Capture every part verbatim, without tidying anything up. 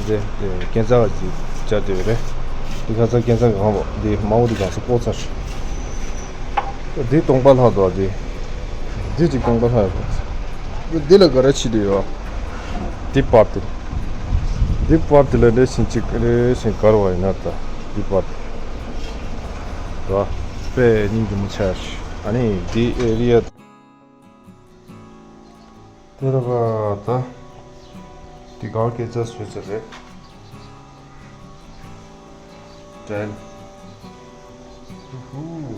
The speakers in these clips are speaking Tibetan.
དེ་དེ་སྐས་འཛེག་ཅིག་བྱ་དེ་རེད། འདི་ཁ་ཚ་སྐས་འཛེག་གང་བ་འདི་མ་འོ་འདི་གང་ས་ཀོ་ཚ་ཞིག་འདི་སྟོང་པ་ལྷག་འདུག་འདི་འདི་ཅིག་སྟོང་པ་ལྷག་ཡོད། འདི་ལ་ག་རེ་བྱེད་དུ་ཡོད། འདི་པར་དེ་འདི་པར་དེ་ལ་རེ་བཞིན་ཅིག་རེ་བཞིན་གར་བ་ཡིན་ན་ད་འདི་པར་དེ་ར་དཔེ་སྙིང་རྗེ་མོ་ཆགས་ཤིག་ཨ་ནི་འདི་ཨེ་རི་ཡ། དེ་ར་བ་ད། དེ་གར་སྐས་འཛེག་བཟོས་ཚར་རེད། དྲན། ཧུ།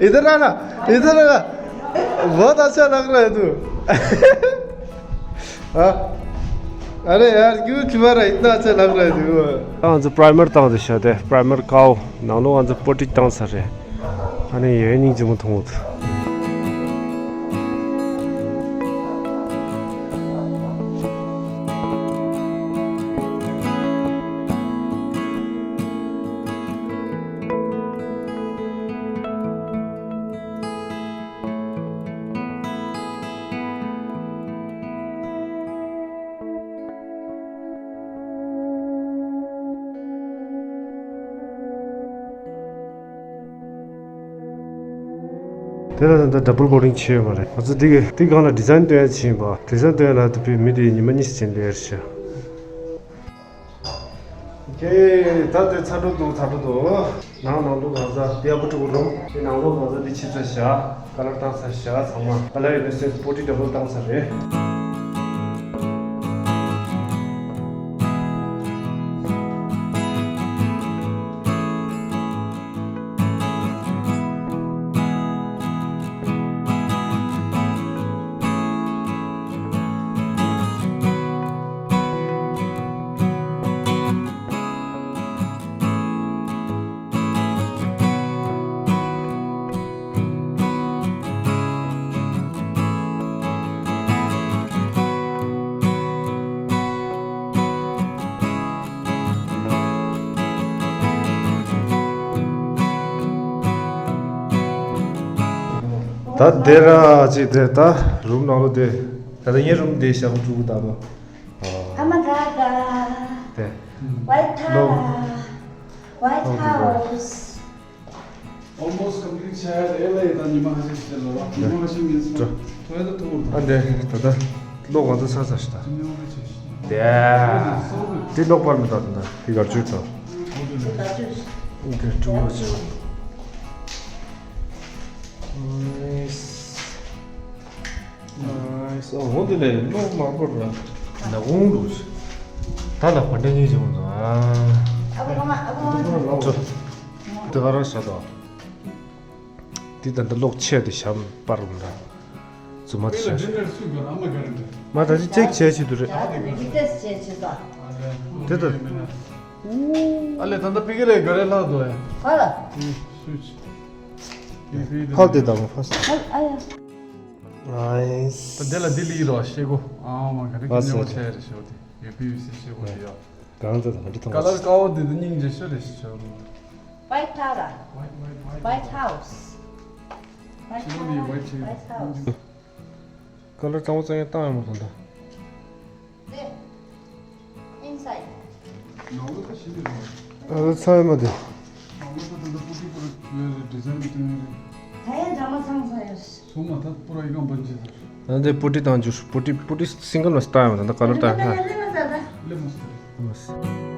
इधर आना, इधर आना। बहुत अच्छा लग रहा है तू। हाँ? अरे यार, क्यों छुपा रहा है? इतना अच्छा लग रहा है तू। ང་ཚོ་པྲའི་མར་བཏང་དེ་ཤ་དེ་པྲའི་མར་ཀའོ་ནང་ལོགས་ང་ཚོ་པོ་ཏི་བཏང་ཚར་རེད། ཨ་ནི་ཡོད་སྙིང་རྗེ་མོ་མཐོང་འོང་། དེ་ལ་ད་ལྟ་ཌབ་བལ་ཀོ་ཊིང་བྱས་ཡོད་མ་རེད། ང་ཚོ་འདི་གི་འདི་སྒང་ལ་ཌི་ཛའིན་སྟོན་ཡ་བྱས་ཡིན་པ། ཌི་ཛའིན་སྟོན་ཡ་ལ་དེ་བས་མི་དེ་ཉི་མ་གཉིས་ཙམ་ལས་ཤག་ཨོ་ཁེ། ད་དེ་ཚར་འགྲོ་འདུག་ཚར་འགྲོ་འདུག་ནང་ནང་དུ་གང་ཟག་དེ་ཡག་པོ་འགྲོ་གི་རུང་དེ་ནང་ལོགས་གང་ཟག་དེ་ཕྱི་ཚར་བཞག་ཀ་ལར་བཏང་ཚར་བཞག་ཚང་མ་ཀ་ལར་ཡོད་ན་སེམས་པོ་ཏི་ཌབ་བལ་བཏང་ཚར་རེད། ད་དེ་ར་ཅིག་དེ་ད་རུམ་ནང་ལོགས་དེ་ད་ལྟ་ངའི་རུམ་དེ་ཞག་པོ་དྲུག་ད་ལོ། ཨ་མ་ད་ད། དེ། White House. White House. Almost complete བྱས་ཨེ་ལ་ཡི་ད་ཉི་མ་ཁ་ཤས་ཤིག་ལ་ཉི་མ་ཁ་ཤས་ངས་སོང་། ཐོ་ཡ་ད་ཐོ་བར་ད། ཨ་འདྲེ་ད་ད་ལོ་གང་ཚོད་ཚར་ཚར་ཤི་ད། ཉི་མ་ཁ་ཤས་ཤིག་དེ་དེ་ལོག་པར་མི་ད་དེ་ན་དེ་གར་ཅུ་ད། དེ་ཀྲུ་ལོ་ཅུ། ཨོ་དེ་ལས་ལོག་མ་བོར་ར། ན་འོང་འདུག་ད་ལ་བ་འདྲ་ཉིད་བྱུང་ད། ཅོ། དེ་ག་ར་ཤ་ད། འདི་ད་ལྟ་གློག་ཆད་དེ་ཞབས་པར་རུང་ལ། རྫུན་མ་དེ་ཤ། མ་ད་ཅི་ཅེག་བྱས་བྱེད་དུ་རེད། དེ་ད། ཨ་ལེ་ད་ལྟ་པི་ཀི་རེ་ག་རེ་ལྷག་དོ་ཡ། ཧ་ལ། ཧ་དེ་ད་མ་ཕ་ས། ཨ་ཡེས། ད་དེ་ལ་དེ་ལི་རོ་ཤེ་གོ། ཨ་མ་ག་རེ་ཕ་ས། ཀི་ཉོ་ཆེ་རེ་ཤོ་དེ། ཡོད་པི་བི་སི་ཤེ་གོ་དེ་ཡོ། གང་ཚ་ད་མ་འདི་ཐོང་། ཀ་ལར་ཀ་བོ་དེ་ད་སྙིང་རྗེ་ཤོ་རེ་ཤོ། White Tower. White, white, white. White House. White Tower. White House. ཀ་ལར་གཙང་བོ་གཙང་ཡང་བཏང་ཡང་མ་གཏོང་ད། There. Inside. ཀ་ལར་ཚང་ཡང་མ་དེ། ད་ཡང་འདྲ་མ་ཚང་ཚ་ཡོད། སོ་མ་ཐག་པུ་ར་ཡི་གང་བན་ཅི་ཟེར། ད་འདི་པུ་ཏི་བཏང་རྒྱུ། པུ་ཏི་པུ་ཏི་སིང་གལ་མ་སྟ་ཡང་ད་ཀ་ལར་བཏང་ཡང་ཧ། ལེ་མོ་སྟེ། མོ་སྟེ།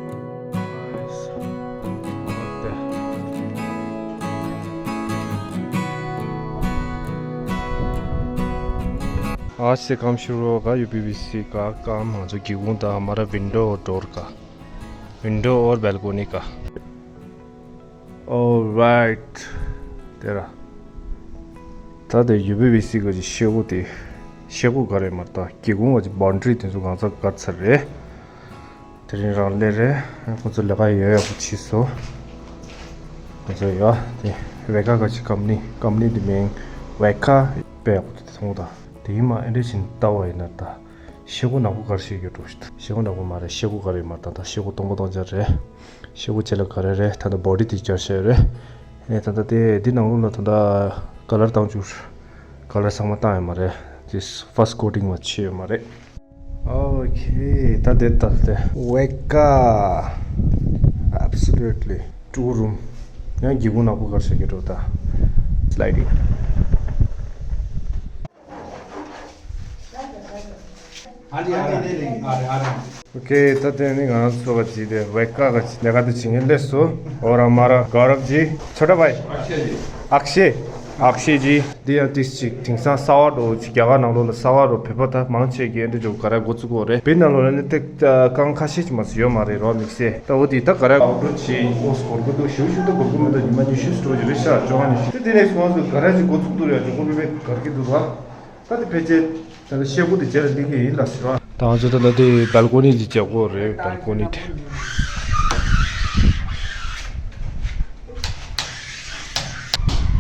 ཨ་སེ་ཀམ་ཤུ་རོ་ག་ཡུ་པི་བི་སི་ག་ཀམ་ང་ཚོ་སྒེའུ་ཁུང་དང་མ་ར་ཝིན་ཌོ་ཌོར་ག། ཝིན་ཌོ་ཨོར་བལ་ཀོ་ནི་ག། Alright. དེ་ར། ད་དེ་ཡུ་པི་བི་སི་གི་ཤེལ་སྒོ་དེ། ཤེལ་སྒོ་ག་རེ་མ་ད་སྒེའུ་ཁུང་གི་བཱོན་ཌི་རི་དེ་ཚོ་གང་ཚ་ག་ཚར་རེད། དེ་རིང་རང་ལས་རེད། ཁོ་ཚོ་ལས་ཀ་ཡག་ཡག་པོ་བྱས་སོ། ཁོ་ཚོ་ཡ་དེ་ཝེ་ཀ་ག་ཅི་ཀམ་ནི་ཀམ་ནི་དེ་མིང་ཝེ་ཀ་དཔེ་ཡག་པོ་དེ་མཐོང་ད། དེ་ཡིན་མ་ཨེ་འདྲ་བཞིན་ལྟ་བ་ཡིན་ན་ད། ཤེལ་སྒོ་ནག་པོ་ག་རེ་ཞིག་ཡོད་འགྲོ་ཞིག་ཤེལ་སྒོ་ནག་པོ་མ་རེད། ཤེལ་སྒོ་ག་རེ་མ་ད་ད་ཤེལ་སྒོ་སྟོང་པ་སྟོང་རྐྱང་རེད། ཤེལ་སྒོ་ཅེ་ལ་ག་རེ་རེད། ད་ད་བོ་ཌི་དེ་རྒྱག་ཤེས་རེད། ཨེ་ད་ད་དེ་འདི་ནང་ལོགས་ལ་ད་ད་ཀ་ལར་བཏང་བཅུག་ཀ་ལར་ཚང་མ་བཏང་ཡོད་མ་རེད། དེ་ཕར་སི་ཀོ་ཊིང་མ་བྱས་ཡོད་མ་རེད། ཨོ་ཁེ། ད་དེ་ད་དེ་ཝེ་ཀ། Absolutely. Two room. ཡང་སྒེའུ་ཁུང་ནག་པོ་ག་རེ་ཞིག་ཡོད་འགྲོ་ད། Sliding. ཨོ་ཁེ། ད་དེ་ནི་ང་རང་ཚོ་ག་ཅི་དེ་ཝེ་ཀ་ག་ཅི་ལས་ཀ་དེ་བྱེད་མཁན་སླེབས་སོ། ཨོ་ར་མ་ར་གའོ་རབ་ཇི། ཆོ་ཊ་བྷའི། ཨག་ཤེ། ཨག་ཤེ་ཇི། འདི་ཡང་ཏིས་ཅིག་དེང་སང་གསར་པ་འགྲོ་ཅིག་རྒྱ་གར་ནང་ལོགས་ལ་གསར་པ་འགྲོ་བོད་པ་ད་མང་ཆེ་གི་འདི་འགྲོ་ག་ར་འགོ་བཙུགས་གོ་རེད། བོད་ནང་ལོགས་ལ་ནི་ཏེ་རྐང་ཁ་ཤས་ཅིག་མ་ཟིག་ཡོད་མ་རེད་རོ་དམིགས་བསལ། ད་འོ་དེ་ད་ག་ར་ཨའོ་ཊི་ཌོར་བྱེད་ཡིན་ཨོ་སྐོར་གི་འདུག་ཞིབ་ཞིབ་ད་སྐོར་གི་མི་འདུག་ཉི་མ་ཉི་ཤུ་ཙམ་འགྲོ་གི་རེད་ཤག་བཅོ་ལྔ་ཉི་ཤུ་དེ་དེ་ནས་སོང་ཙང་ག་ར་ཅིག་འགོ་བཙུགས་འདུག་རེད། ཇོ་ཀོ་པི་པེ་གར་གི་འདུག་ར། ད་དེ་ཕལ་ཆེར་ད་ལྟ་ཤེལ་སྒོ་དེ་རྗེས་ལ་སླེབས་ཀྱི་ཡིན་ལ་ཟེར་བ། ད་ང་ཚོ་ད་ལྟ་དེ་བལ་ཀོ་ནི་དེ་རྒྱག་གོ་རེད། བལ་ཀོ་ནི་དེ།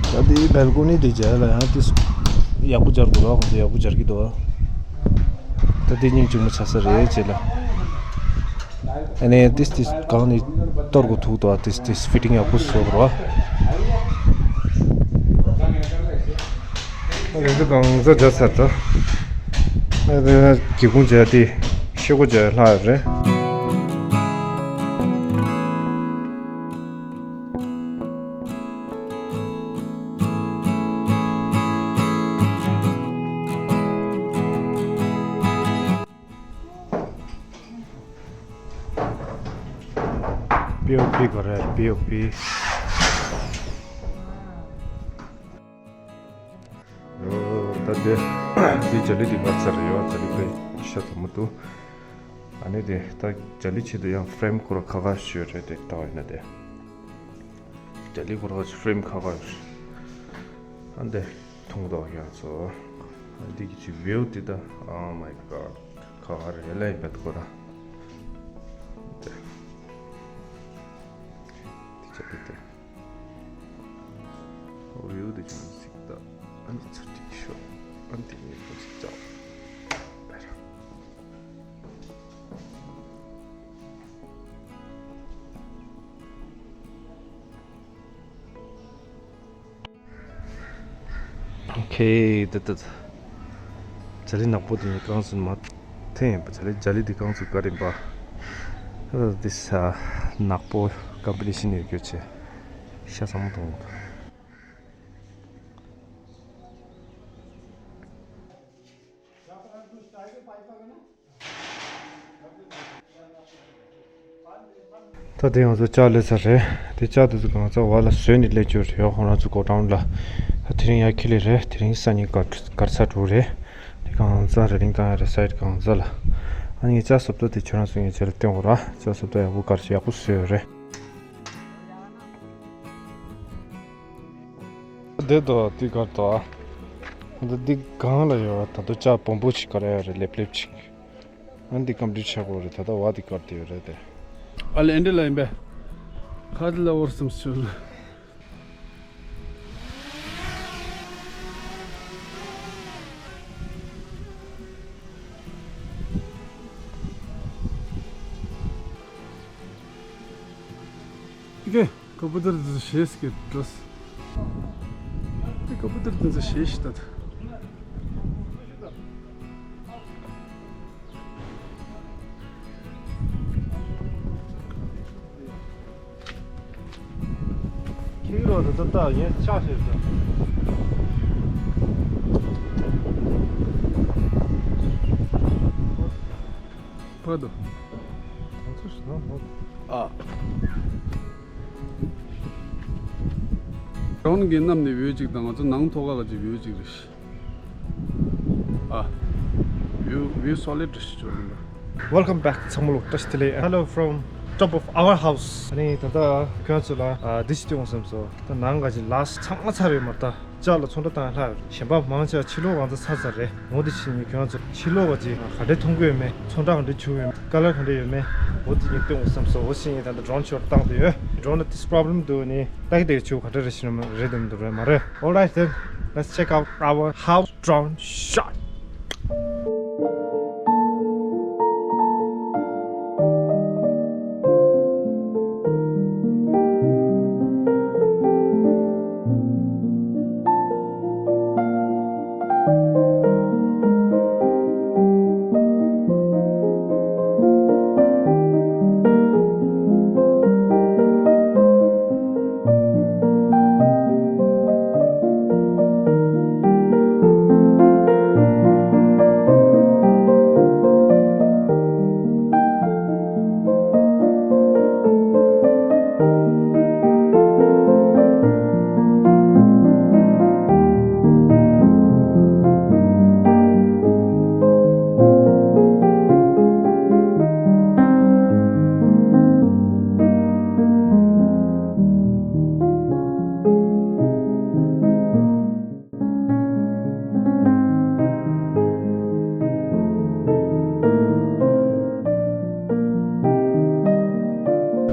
ད་དེ་བལ་ཀོ་ནི་དེ་རྒྱག་ལ་ཡང་དེ་ཡག་པོ་སྦྱར་དགོས་ར། ཁོང་ཚོ་ཡག་པོ་སྦྱར་གྱི་འདུག་ད་དེ་སྙིང་རྗེ་མོ་ཆགས་ས་རེད་ཅེས་ལ། ཨ་ནེ་ཏིས་ཏིས་གང་ནས་གཏོར་དགོས་ཐུག་ཏོ། ཏིས་ཏིས་ཕི་ཊིང་ཡག་པོ་བཟོ་དགོས་རོ། ཨ་ནེ་ཏིས་གང་ཟ་བྱ་ཚར་ཏོ། ཨ་ནེ་སྒེའུ་ཁུང་བྱ་དེ་ཤེལ་སྒོ་བྱ་ལྷག་རེད། པི་ཨོ་པི་ག་རེ་པི་ཨོ་པི། ད་དེ་དེ་ཇ་ལི་དེ་ངར་ཚར་རེད་ཡོད། ཇ་ལི་དཔེ་ཤ་ཚ་མོ་འདུག་ཨ་ནི་དེ་ད་ཇ་ལི་ཆེད་དུ་ཡང་ཕི་རེམ་ཁོ་ར་ཁ་ཁ་ཞོད་རེད། དེ་ལྟ་བ་ཡིན་ན་དེ་ཇ་ལི་ཁོ་ར་ཕི་རེམ་ཁ་ཁ་ཡོད། ཨ་འདི་མཐོང་དོ་ཡང་ཚོ། ཨ་འདི་གི་ཅི་ཝིའུ་དེ་ད། Oh my God. ཁ་ཁ་རེད་ལེ་བེད་ཁོ་ར། དེ་དེ་ཆ་དེ་དེ། ཝིའུ་དེ་ཅུང་ཟིག་ད། ཨ་ནི་ཚུར་ཅིག་ཤོག་ཨ་ནི་དེ་ནས་ཁོ་ཅིག་ཅག་ཨོ་ཁེ། ད་ད་ད། ཇ་ལི་ནག་པོ་དེ་ནི་རྐང་ཚུགས་མ་འཐེན་ཡིན་པ། ཇ་ལི་ཇ་ལི་དེ་རྐང་ཚུགས་ག་རེ་ཡིན་པ། ཨ་དེ་ས་ནག་པོ་ཀམ་པི་ཊི་ཤན་ཡོད་རྒྱུ་ཆེ། ཤ་ཚ་མོ་མཐོང་གི་འདུག། ད་དེ་ང་ཚོ་ལྕགས་ལས་ས་རེད། དེ་ལྕགས་དེ་ཚོ་གང་ཚ་བ་ལ་བཟོས་ནས་སླེབས་རྒྱུ་རེད། ཁོང་རང་ཚོ་གོ་ཌའུན་ལ། ད་དེ་རིང་ཡར་འཁྱེར་ལེ་རེད། དེ་རིང་སང་ཉིན་གར་གར་ཚར་འགྲོ་རེད། དེ་གང་ཚ་རེ་རིང་བཏང་ཡ་རེད། སའིཌ་གང་ཚ་ལ། ཨ་ནི་ངས་ལྕགས་བཟོ་ལྟ་དེ་ཁྱོད་རང་ཚོ་ངས་ཆེད་ལ་སྟོན་དགོས་ར། ལྕགས་བཟོ་ལྟ་ཡག་པོ་གར་ཡག་པོ་བཟོས་ཡོད་རེད། དེ་དོ་དེ་གར་དོ། ད་འདི་སྒང་ལ་ཡོད། ད་དོ་ལྕགས་སྦོམ་པོ་ཅིག་གར་ཡོད་རེད། ལེབ་ལེབ་ཅིག་ཨ་འདི་ཀམ་པི་ལིཊ་ཆགས་པོ་རེད། ད་ལྟ་བ་འདི་བཀར་དེ་ཡོད་རེད་དེ། ཨ་ལེ་ཨེ་འདྲ་ལ་ཡིན་པས། ཁ་དེ་ལ་འོར་སེམས་ཤོར། ཨི་ཀེ། ཀོ་པུ་ཏར་དེ་ཚོ་ཞེས་ཀྱི་འགྲོ། ཀོ་པུ་ཏར་དེ་ཚོ་ཞེས་ཤི་ད། ཁྱེད་རོགས་དེ་ཚོ་ལྟ་ངས་ཆགས་ཤེས་སོང་། ཕ་དོ། ཨ། གྲོན་གྱི་གནམ་ནས་བེའུ་གཅིག་དང་ང་ཚོ་ནང་ཐོག་ཁ་ག་ཅིག་བེའུ་གཅིག་རེད། ཨ། བེའུ་བེའུ་སོ་ལེ་འདྲ་ཞིག་བྱོས་ཡིན་པ། Welcome back. ཚང་མ་ལོ་བཀྲ་ཤིས་བདེ་ལེགས། Hello from top of our house. ཨ་ནི་ད་ལྟ་ཁྱོད་ཚོ་ལ་ཨ་འདི་ཞིག་སྟོན་བསམ་སོང་། ད་ནང་ག་ཅིག་ལགས་ཚང་མ་ཚར་ཡོད་མ་རེད་ད། ལྕགས་ལ་ཚོང་འདྲ་བཏང་ལྷག་གཞན་པ་མང་ཆེ་བ་ཕྱི་ལོགས་གང་ཚ་ཚར་ཚར་རེད། འོ་དེ་ཕྱིན་ནས་ཁྱོད་ཚོ་ཕྱི་ལོགས་ག་ཅིག་ག་འདྲས་མཐོང་གི་ཡོད་མེད། ཚོང་འདྲ་ག་འདྲས་བྱུང་ཡོད་མེད། ཀ་ལར་ག་འདྲས་ཡོད་མེད། འོ་དེ་ཉིད་སྟོན་དགོས་བསམ་སོང་། འོ་ཕྱིན་ནས་ད་ལྟ་ཌོ་རོན་ཤོཊ་བཏང་དུ་ཡོད། ཌོ་རོན་ལ་དེ་པྲོབ་ལེམ་འདུག་ནི་ཏག་ཏག་བྱུང་ག་འདྲས་རེད་ཤི་ན་རེད་དམ་འདུག་རེད་མ་རེད། Alright then, let's check out our house drone shot.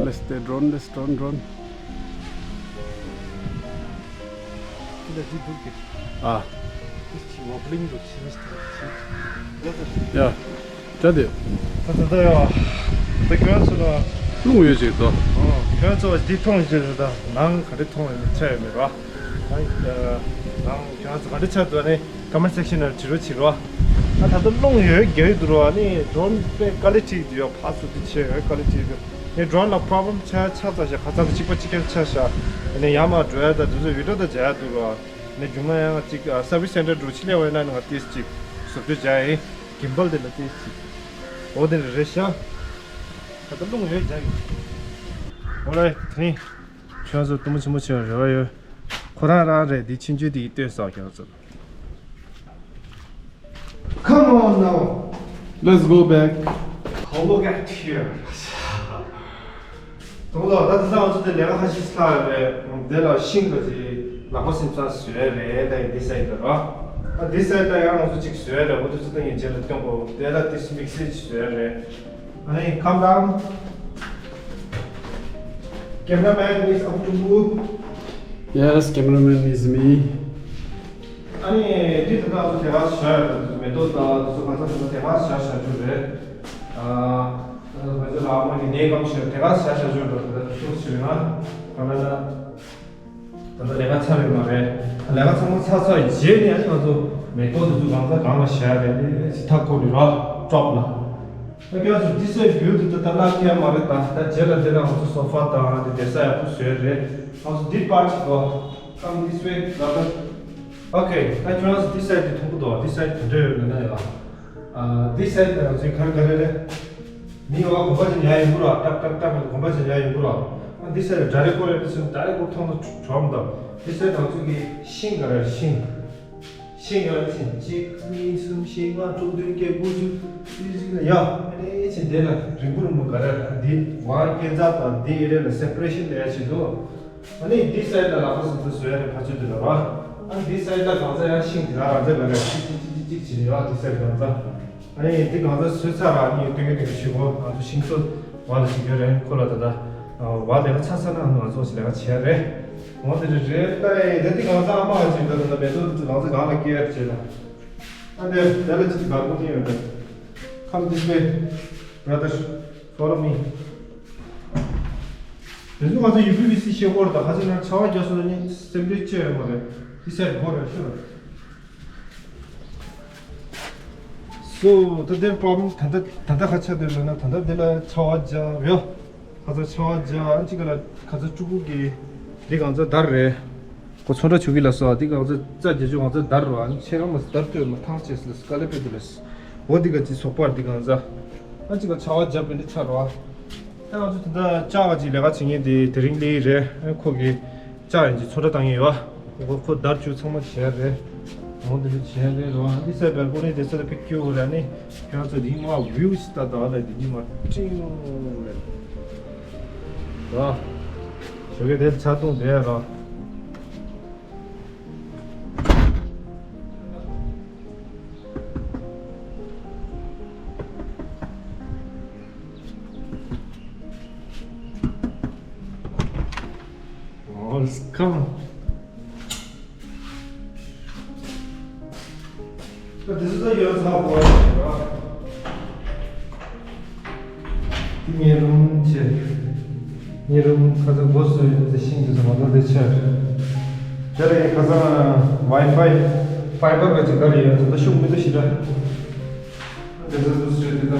Let's the drone, let's drone, drone. ཁྱེད་ལ་འདི་འདུག་གི་ཨ། འདི་ཅི་ཝོབ་ལིང་འདུག་ཅི་མི་སྟེ་ཅི། ཡ། ད་དེ། ད་ད་ད་ཡ། ད་ཁྱོད་ཚོ་ལ། རླུང་ཡོད་ཅིག་ཏོ། ཨོ། ཁྱོད་ཚོ་འདི་མཐོང་ཡོད་ཅིག་ད་ནང་ག་རེ་མཐོང་ཡོད་མེད་ཆ་ཡོད་མེད་ར། ནང་ནང་ཁྱོད་ཚོ་ག་རེ་ཆ་འདུག་ནི་ཀོ་མེན་ཊི་སེག་ཤན་ནང་བྲིས་རོགས་བྱེད་རོགས། ཨ་ད་ད་རླུང་ཡོད་རྒྱག་ཡོད་འདུག་རོགས། ཨ་ནི་ཌོ་རོན་དཔེ་ཀ་ལི་ཊི་འདི་ཡོད་ཕར་ཚུར་འདི་ཆེ་ཡོད་ཀ་ལི་ཊི་འདི། ནི་ཌོ་རོན་ལ་པྲོབ་ལེམ་ཆ་ཆགས་ཚར་ཤག་ཁ་སང་དེ་གཅིག་པ་གཅིག་རྐྱང་ཆགས་ཤག་ནི་ཡར་མར་འགྲོ་ཡ་ད་དུས་ཚོད་བི་ཌི་ཡོ་ད་མཇལ་ཡ་འདུག་རོགས། ནི་རྒྱུ་མ་ཡང་གཅིག་ཨ་སར་བི་སི་སེན་ཊར་འགྲོ་ཕྱི་ལས་བས་ན་ང་ཏིས་གཅིག་བཟོ་བཅོས་བྱ་ཡིན། གིམ་བལ་དེ་ལ་ཏིས་གཅིག་འོ་དེ་འདྲ་རེད་ཤག་ད་ལྟ་རླུང་ཡོད་རྒྱག་གི་ཨོ་རའིཊ། དེ་རིང་ཁྱོད་ཚོ་གཏུམ་མོ་ཆེན་པོ་བྱེད་པར་རེ་བ་ཡོད། ཁོ་རང་རང་རེད། འདི་ཆུང་ཆུང་དེ་གིས་སྟོན་སོགས་ཁྱོད་ཚོ། Come on now. Let's go back. Oh, look at here. དུང་ལོ་ད་ད་ང་ཚོ་དེ་ལས་ཀ་ཁ་ཤས་ལྷག་རེད། དེ་ལ་ཤིང་ག་ཅིག་ལག་པ་སིམ་ཚང་བཟོས་རེད། ད་ཡིན་འདི་སའི་ད་རོ། ད་འདི་སའི་ད་ཡང་ང་ཚོ་ཅིག་བཟོས་རེད། འོ་དེ་ཚོ་ད་ངས་རྗེས་ལ་སྟོན་གོ་དེ་ལ་དེ་སུ་དམིགས་བསལ་ཅིག་བཟོས་རེད། ཨ་ནི་come down. Cameraman is up to you. Yes, cameraman is me. ཨ་ནི་འདི་ད་ལྟ་དེ་ག་བཞག་མེ་ཏོག་དང་དེ་ཚོ་ག་ཚ་དེ་ཚོ་དེ་ག་བཞག་བཞག་རྒྱུ་རེད། ཨ་ད་ལྟ་ང་ཚོ་ལ་མོ་ནི་ནས་སྐམ་ཞིག་དེ་ག་བཞག་བཞག་རྒྱུ་རེད། ད་ལྟ་ཤུགས་ཆེ་བས་ན་ག་ལ་ད། ད་ལྟ་ལས་ཀ་ཚར་ཡོད་མ་རེད། ལས་ཀ་ཚང་མ་ཚར་ཚར་རྗེས་ནས་ཨ་ནི་ང་ཚོ་མེ་ཏོག་དེ་ཚོ་གང་ཚ་གང་ལ་བཞག་རེད། ཨ་ནི་ཐག་ཁོ་རེ་ར་ཊོབ་ལ། ད་ཁྱོད་ཚོ་འདི་སའི་བིའུ་དེ་ད་ལྟ་ལྟ་ཁྱད་མ་རེད། ད་ད་རྗེས་ལ་དེ་ལ་ང་ཚོ་སོ་ཕ་དང་དེ་བསྡད་ས་ཡག་པོ་བཟོས་རེད། ང་ཚོ་འདི་པར་ཅིག་གོ། Come this way, brother. Okay, ད་ཁྱོད་ཚོ་འདི་སའི་དེ་མཐོང་གི་འདུག་འདི་སའི་དེ་འདྲ་ཡོད་ན་ཡ། ཨ་འདི་སའི་དེ་ང་ཚོའི་ག་རེ་ག་རེ་རེད། མི་ཡོང་བ་གོམ་པ་ཅན་ཡ་ཡིན་པོ་ར་ཏག་ཏག་ཏག་གོམ་པ་ཅན་ཡ་ཡིན་པོ་ར། ཨ་འདི་སར་ཌའི་རེག་ཀོ་རེ་ཏི་སུན་ཌའི་རེག་ཀོ་ཐོང་ན་གྲོམ་དང་འདི་སར་ང་ཚོ་གི་ཤིང་ག་ར་ཤིང་། ཤིང་ག་ར་ཅན་གཅིག་གཉིས་གསུམ་བཞི་ལྔ་དྲུག་བདུན་བརྒྱད་དགུ་བཅུ་ཡ་ཨ་ནི་ཅན་དེ་ལ་རིང་པོ་རིང་པོ་ག་ར་འདི་ཝང་སྐས་འཛེག་དང་འདི་ཨེ་རེ་ལ་སེ་པ་རེ་ཤིན་ལ་ཡ་ཆེད་དུ། ཨ་ནི་འདི་སའི་ཌི་ལ་ལག་པ་སུ་སུ་བཟོས་ཡ་རེད་ཕ་ཆོས་འདི་ལ་ར། ཨ་འདི་སའི་ཌི་ལ་གང་ཚ་ཡང་ཤིང་དེ་ལ་རང་ཚ་ག་ར་ཅིག་ཅིག་ཅིག་ཅིག་ཅིག་བྱེད་ཡོད་འདི་སའི་ཌི་གང་ཚ། ཨ་ནི་འདི་གང་ཚ་བཟོས་ཚར་ར་ནི་སྟོན་གི་འདུག་ཞུ་གོ་ང་ཚོ་ཤིང་བཟོ་བ་ལ་ཞིག་ཡོད་རེད་ཁོ་ལ་ད་ད། བ་ལས་ཀ་ཚ་ཚ་ན་ང་ཚོ་ཞིག་ལས་ཀ་བྱས་རེད། འོ་དེ་རེད་རེད་ད་ཨེ་ད་འདི་གང་ཚ་ཨ་མ་ཅིག་ད་ད་མེ་ཏོག་འདི་གང་ཚ་གང་ལ་སྐྱེལ་བྱས་ན། ཨ་དེ་དེ་ལ་ཅིག་བར་པོ་ནི་ཡོད་རེད། Come this way, brother. Follow me. དེ་ཚོ་ང་ཚོ་ཡུ་པི་བི་སི་ཤེལ་སྐོར་དང་ཁ་ཆེ་ན་ཆར་པ་རྒྱག་སོང་ན་ནི་སེམས་ཁྲལ་ཅི་ཡང་མ་རེད། འདི་སར་སྒོ་རེད་ཤོད། སོ་ད་དེར་པམ་ད་ལྟ་ད་ལྟ་ཁ་ཆ་དེར་ལ་ན་ད་ལྟ་དེ་ལ་ཆར་པ་རྒྱག་ཡོད། ཁ་ཚ་ཆར་པ་རྒྱག་ཨ་ཅི་ག་ལ་ཁ་ཚ་ཕྲུ་གུ་གི་འདི་གང་ཚ་དར་རེད། ཁོ་ཚོང་འདྲ་ཆུ་གི་ལ་སོ་འདི་གང་ཚ་རྩ་རྒྱ་ཆུ་གང་ཚ་དར་རོ་ཨ་ནི་ཆེ་གང་མ་སི་དར་ཏོས་མ་ཐང་ཆེ་སི་ལ་སི་ཀ་ལེ་པེ་དུ་ལ་སི། འོ་འདི་ག་ཅི་སོག་པར་འདི་གང་ཚ། ཨ་ཅི་ག་ཆར་པ་རྒྱབ་པའི་འདི་ཆ་རོ་ཨ། ད་ང་ཚོ་དེ་འདྲ་ལྕགས་ཀྱི་ལས་ཀ་བྱེད་མཁན་དེ་དེ་རིང་ལས་རེད། ཨ་ཁོ་གི་ལྕགས་ཡིན་གྱི་ཚོང་འདྲ་བཏང་ཡོད་བ། ཁོ་ཁོ་བརྡར་བཅུག་ཚང་མ་བྱས་རེད། འོ་འདི་འདྲ་བྱས་རེད་རོ་ཨ། འདི་སེ་པར་ཀོ་ནི་དེ་སེ་ལ་ཕིག་ཀྱུ་ར་ནི་ཁྱོད་ཚོ་འདི་མ་བིའུ་ཞིག་ལྟ་ད་ལ་འདི་ཉི་མ་ཀྲིང་རེད་རོ། ཞོགས་ཀས་དེ་ཆ་ཏུང་དེ་རོ། Welcome. ད་དེ་ཚོ་ད་ཡོད་ཚ་བོ་ར། དེ་ཉེ་རུམ་ཆེ། ཉེ་རུམ་ཁ་ཚ་སྒོ་སོ་ཡོད་དེ་ཤིང་དེ་ཚོ་མ་གཏོགས་དེ་ཆེ། དེ་ལ་ཡི་ཁ་ཚ་ཝའི་ཕའི་ཕའི་བར་ག་ཅིག་ག་རེ་ཡོད་ད་ཤུགས་མི་འདུག་ཤི་ད། དེ་ཚོ་སུ་སུ་དེ་ད་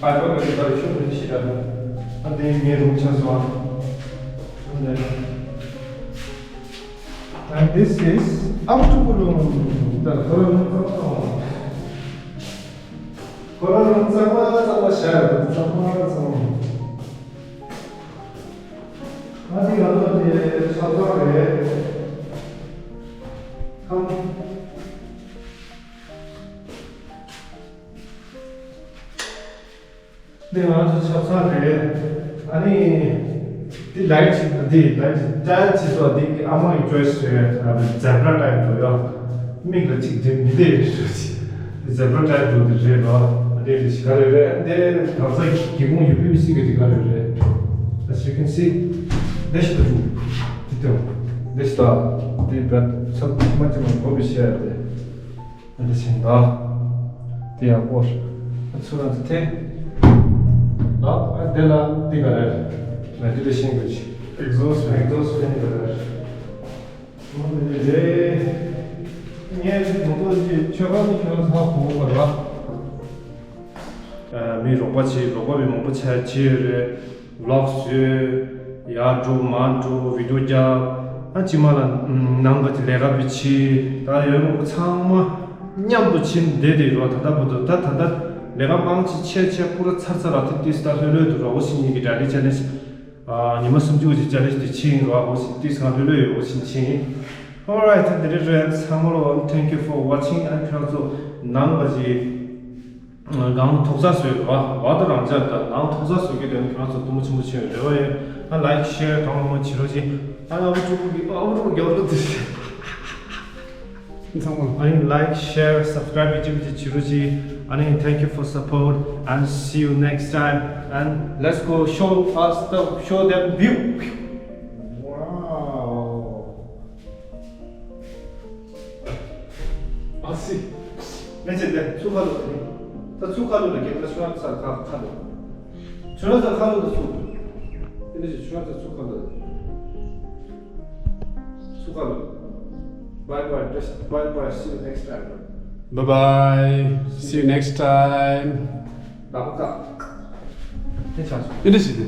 ཕའི་བར་ག་ཅིག་ག་རེ་ཤུགས་མི་འདུག་ཤི་ད། ཨ་དེ་ཉེ་རུམ་ཆ་སོ་ཨ། And this is after room. ད་ཁོ་རང་ཚང་མ་ཁོ་རང་ཚང་མ་ཚང་མ་ཤར་ཚང་མ་ཚང་མ། ང་ཚོའི་ང་ཚོ་དེ་ཆ་ཚང་རེད། ཁམ། འདི་ང་ཚོ་ཆ་ཚང་རེད། ཨ་ནི། འདི་ལའིཊ་ཅིག་འདི་ལའིཊ་ཅིག་སི་ཊལ་ཅིག་སོགས་འདི་ཨ་མ་ཡི་ཅོའི་སི་རེད། ཨ་ནི་ཛེབ་ར་ཊའིབ་འགྲོ་ཡོད། མིག་ལ་ཅིག་འདི་མི་བདེ་རེད་ཞུ་ཅིག་ཛེབ་ར་ཊའིབ་འགྲོ་འདི་རེད་རོ། འདི་རེད་ཞིག་ག་རེད་རེད། འདི་གང་ས་སྒེའུ་ཁུང་ཡུ་པི་བི་སི་གི་འདི་ག་རེད་རེད། As you can see, འདི་ཞིག་ཏུ་འདི་ཏུ་འདི་ཞིག་ཏུ་འདི་བད་ཚབ་མ་ཅི་མ་གོ་བི་ཤེར་འདི། ཨ་འདི་ཤིང་ད། དེ་ཡང་སྐོར། ཨ་ཚུར་ར་ཚུར་ཐེ། ད་ཨ་དེ་ལ་དེ་ག་རེ། ཝེན་ཊི་ལེ་ཤན་གྱི་ཨེག་ཛོ་སི་ཨེག་ཛོ་སི་ཕེན་ག་རེ། ཨ་འདི་རེད། ངས་མོ་ཏོ་ཅི་ཆོས་ཁང་ནས་ཁྱོད་ཚ་གོ་བར་བ། མི་རོགས་པ་བྱེད་རོགས་པ་མི་མང་པོ་ཆ་བྱེད་ཡོད་རེད། ཝི་ལོག་བཟོས། ཡར་འགྲོ་མར་འགྲོ་བི་ཌིའོ་རྒྱབ། ཨ་ཅི་མ་ལ་ནང་ག་ཅི་ལས་ཀ་བི་བྱེད་ད་ཡོད་མང་པོ་ཚང་མ་མཉམ་དུ་ཕྱིན་བསྡད་དེ་རོ། ད་ལྟ་བར་དུ་ད་ད་ལྟ་ལས་ཀ་མང་ཆེ་ཆེ་ཆེ་པུ་ར་ཚར་ཚར་ར་ཏི་ཏི་སི་ད་ལྷོད་ལྷོད་དུ་རོ། འོ་ཞིག་ཉིད་ཀྱི་ཌེ་ལི་ཅེ་ལེན་ཇི་ཉི་མ་སུམ་ཅུ་ཅིག་ཅེ་ལེན་ཇི་དེ་ཕྱིན་རོ། འོ་ཞིག་ཏི་སི་ང་ལྷོད་ལྷོད་ཡོད་འོ་ཞིག་ཕྱིན། Alright, ད་འདི་རེད་རེད། ཚང་མ་ལོ་thank you for watching and ཁྱོད་ཚོ་ནང་པ་ཅིག་གང་ཐུག་ས་བཟོས་ར་བ་དང་རང་ཅག་དང་ནང་ཐུག་ས་བཟོས་ཀྱི་དོན་ཁྱོད་ཚོ་དུམ་བུ་ཆེན་པོ་ཆེ་རེ་བ་ཡོད། ཨ་ལའིཀ་ཤེར་གང་མང་བྱེད་རོགས་བྱེད། ཨ་ཨ་བུ་ཕྲུག་གི་ཨ་བུ་ཕྲུག་རྒྱབ་རོགས་དེ། ཚང་མ། ཨ་ཡིན་ལའིཀ་ཤེར་སབ་སི་ཀ་རའིབ་ཡི་ཅིག་ཅིག་བྱེད་རོགས་བྱེད། ཨ་ནི་thank you for support and see you next time and let's go show us the show them view. Wow. ཨ་སི། མེ་ཚེ་དེ་ཚུགས་ཁ་ལོ་དེ། ད་ཚུགས་ཁ་ལོ་ལ་རྒྱལ་ཁ་ཤོར་ཚར་ཁ་ཁ་ལོ། ཤོར་ཚར་ཁ་ལོ་དེ་ཚུགས། དེ་ནི་ཤོར་ཚར་ཚུགས་ཁ་ལོ་དེ། ཚུགས་ཁ་ལོ། Bye bye, just bye bye, see you next time. Bye bye, see you next time. ད་ཁ། དེ་ཆགས་སོང་། ཨེ་འདྲ་ཞིག་དེ།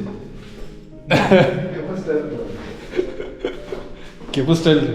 རྒྱལ་པོ་སི་ཊའིལ་དེ། རྒྱལ་པོ་སི་ཊའིལ་དེ།